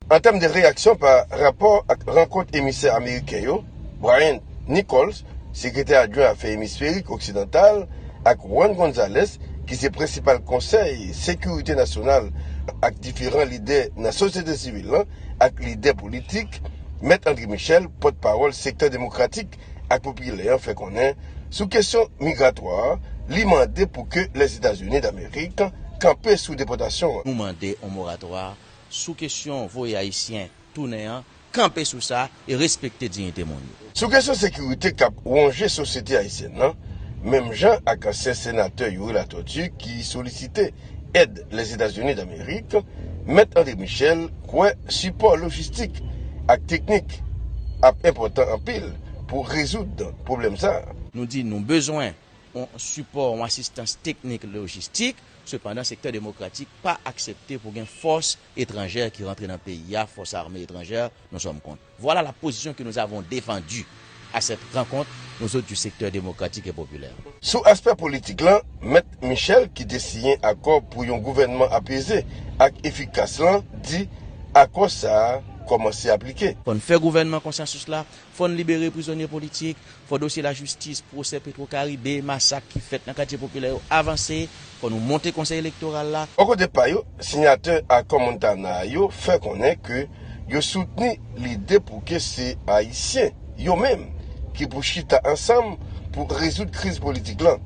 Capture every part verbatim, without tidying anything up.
An tèm de reyaksyon pa rapò ak rankont emisè ameriken yo, Brian Nichols, sekretè adjwen afè emisferik oksidantal, ak Juan Gonzalez, ki se prensipal konsèy sekirite nasyonal ak diferan lidè nan sosyete sivil lan ak lidè politik, Mèt André Michel, pòtpawòl sektè demokratik ak popilè an, fè konnen sou kesyon migratwa a, li mande pou ke Lèzetazini Damerik kanpe sou depòtasyon an. Nou mande yon moratwa sou kesyon voye Ayisyen tounen an, kanpe sou sa e respekte diyite moun yo. Sou kesyon sekirite k ap wonje sosyete ayisyèn nan, menm jan ak ansyen senatè Youri Latortue ki solisite èd Lèzetazini Damerik, Mèt André Michel kwè sipò lojistik ak teknik ap enpòtan anpil pou rezoud pwoblèm sa a. Nou di nou bezwen yon sipò, yon asistans teknik, lojistik, sepandan sektè demokratik pa aksepte pou gen fòs etranjè ki rantre nan peyi a, fòs ame etranjè, nous sommes contre. Voilà la position que nous avons défendue à cette rencontre, nous autres du secteur démocratique et populaire. Sou aspè politik lan, Mèt Michel, ki te siyen akò pou yon gouvènman apeze ak efikas lan, di akò sa a kòmanse aplike. Fò n fè gouvènman konsansis la, fò n libere prizonye politik, fò dosye lajistis, pwosè Petro Caribe, masak ki fèt nan katye popilè yo avanse, fò nou monte konsèy elektoral la. Bò kote pa yo, siyatè akò Montana yo fè konnen ke yo soutni lide pou ke se Ayisyen, yo menm, ki pou chita ansanm pou rezoud kriz politik lan.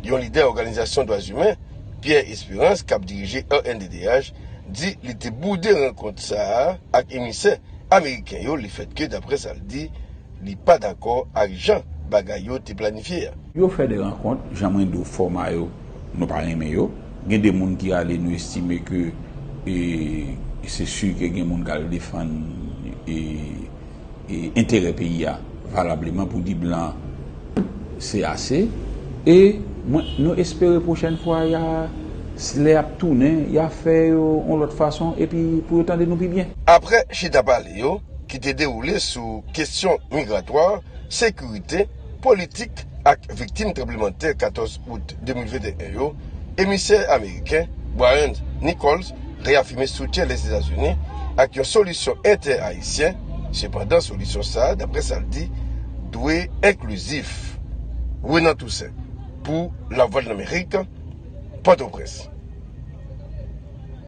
Yon lidè òganizasyon dwa imen, Pierre Espérance, k ap dirije R N D D H, di li te boude rankont sa a ak emisè ameriken yo, lefètke, daprè sa l di, li pa dakò ak jan bagay yo te planifye a. Yo fè de rankont, jan mwen di w, fòma yo, nou pa renmen yo. Gen de moun ki ale, nou estime ke, e, se si ke gen moun k al defann, e, e, enterè peyi a valableman pou di blan se ase. E mwen, nou espere pwochèn fwa, y a, lè y ap tounen, y a fè yo yon lòt fason, epi pou yo tande nou pi byen. Apre chita pale yo, ki te dewoule sou kesyon migratwa, sekirite, politik ak viktim tranblemanntè katòz out de mil venteyen yo, emisè ameriken Brian Nichols reyafime soutyen Lèzetazini ak yon solisyon entè-ayisyen. Sepandan, solisyon sa a, daprè sa l di, dwe enklizif. Renan Toussaint, pou Lavwadlamerik, Pòtoprens.